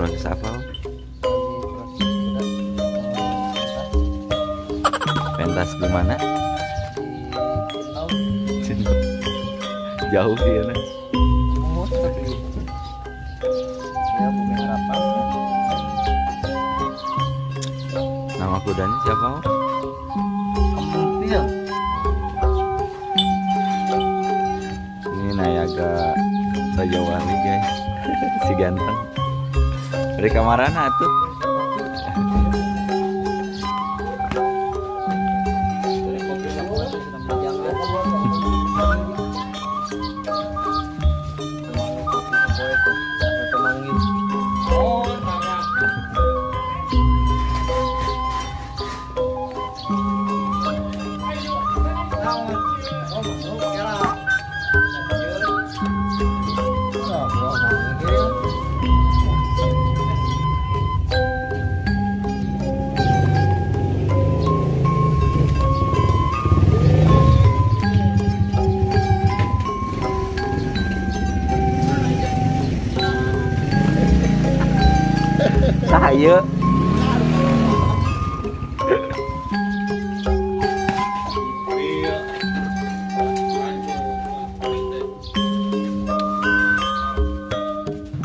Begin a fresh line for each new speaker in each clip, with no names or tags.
Proses apa? Pentas di mana? Jauh sih ya. Nama kudanya siapa?
Kempil.
Ini Nayaga Raja Wali guys. Si ganteng. Dari kamarana tuh. Ayo.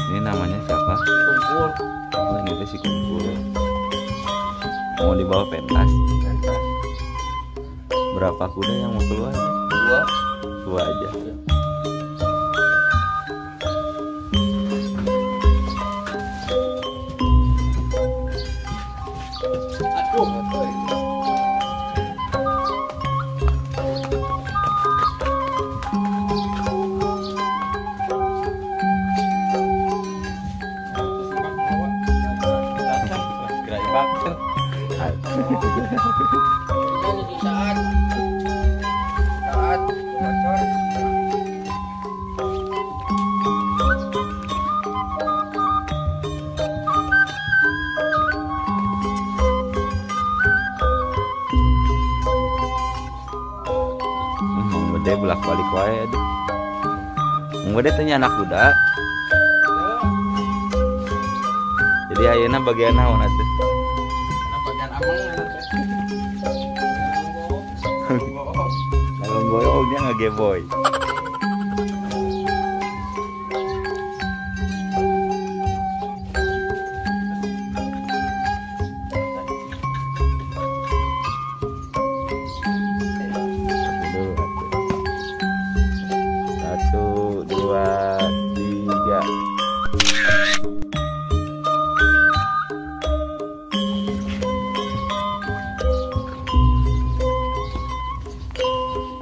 Ini namanya siapa?
Kumpul.
Oh, ini si Kumpul. Mau dibawa pentas. Berapa kuda yang mau keluar?
Dua.
Dua aja. Gede bolak balik wae aduh. Mang Gede teh anak kuda. Jadi ayeuna bagian naon atuh?
Bagian ameng
Nanggung goyong dia ngegeboy. Satu, dua, tiga.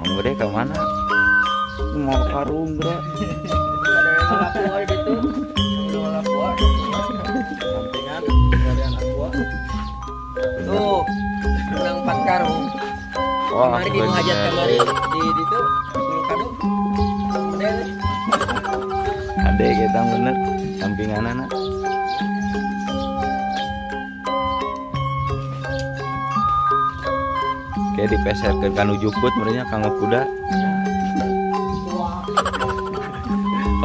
Kamu deh ke mana? Mau karung bro.
Ada yang laku ada itu. Sampingan ada yang laku. Tuh, menang 4 karung.
Wah,
kemari di hajat kemari di itu 10 karung.
Ade kita bener sampingan anak. Kayak dipeserkeun kanu jukut merenya kanggo kuda.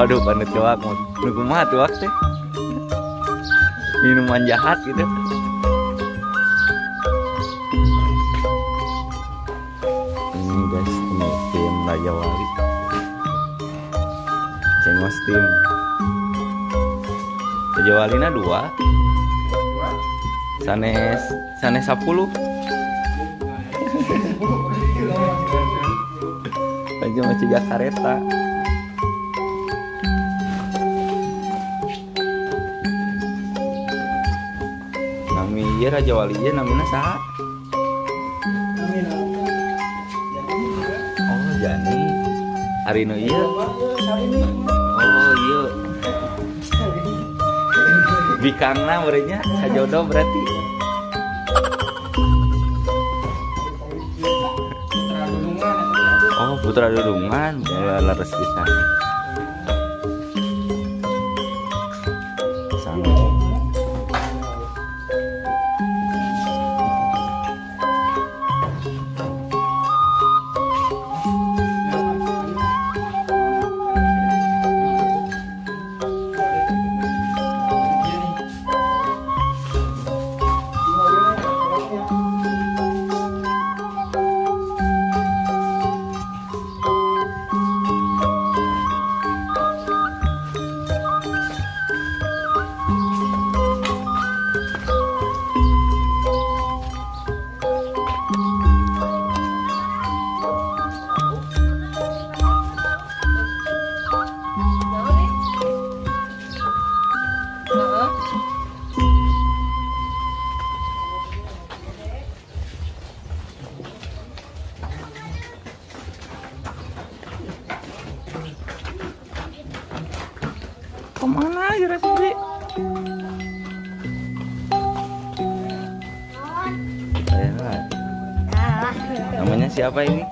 Waduh, panut cuak nu kumaha tuak teh? Minuman jahat gitu. Ini guys, tim Raja Wali. Cengos tim. Raja Walina 2. Sanes sanes 10. Aja masih gak kareta. Nami ieu Raja Wali ieu namina saha? Oh, Jani. Ari nu ieu. Oh, ieu. Bikangna meureunnya sajodoh berarti. Oh, Putra Dudungan, leres pisan. Sama. Siapa ini?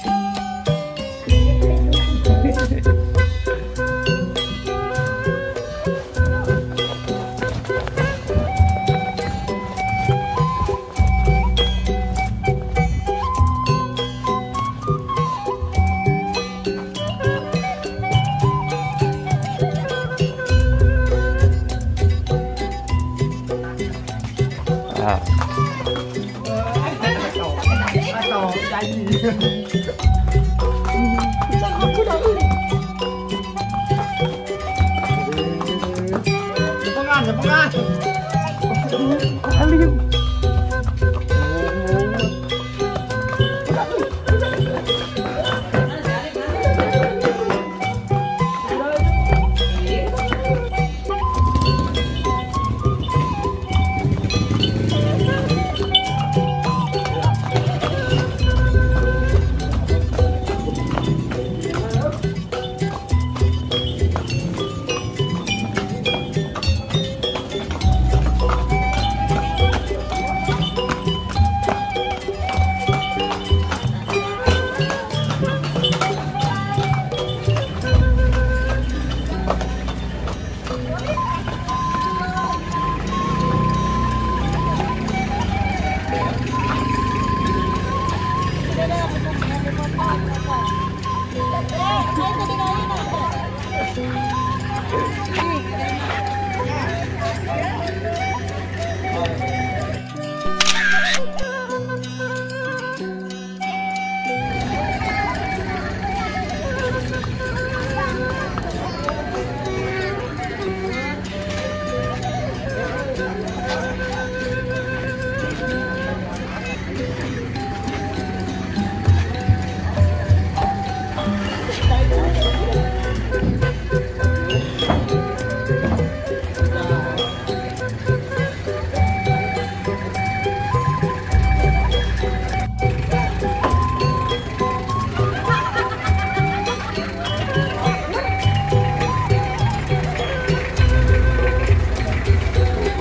Ah.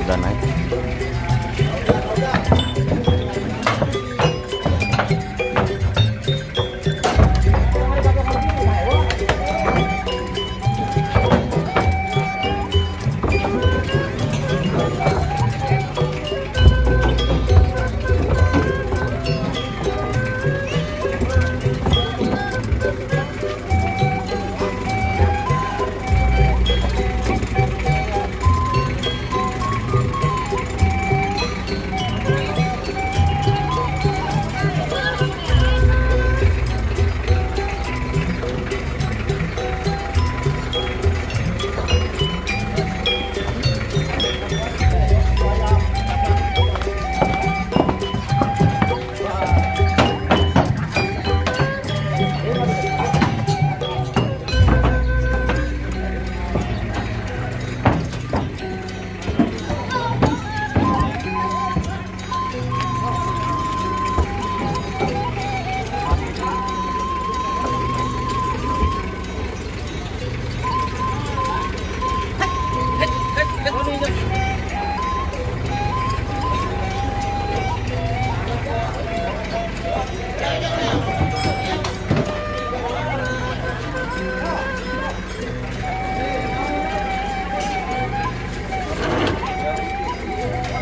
Udah naik.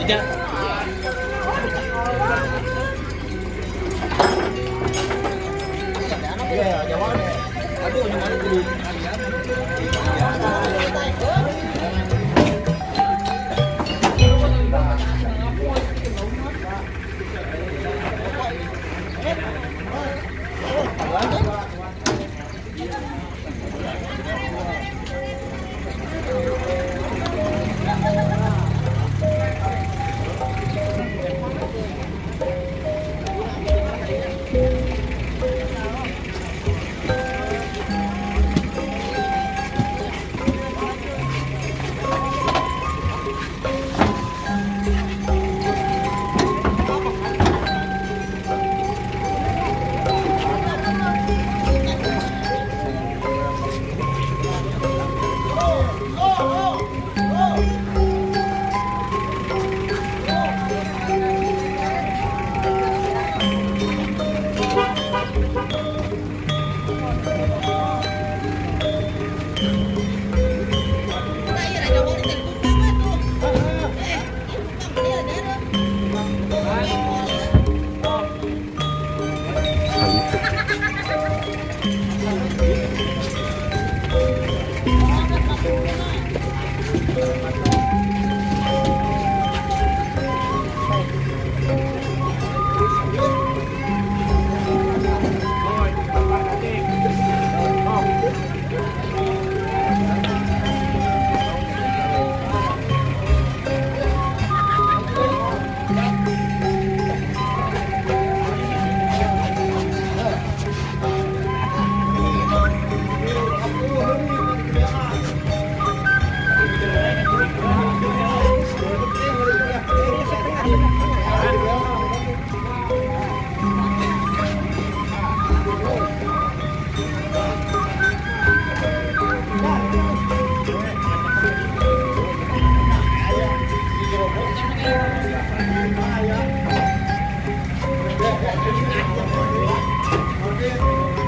Tidak.
Oke.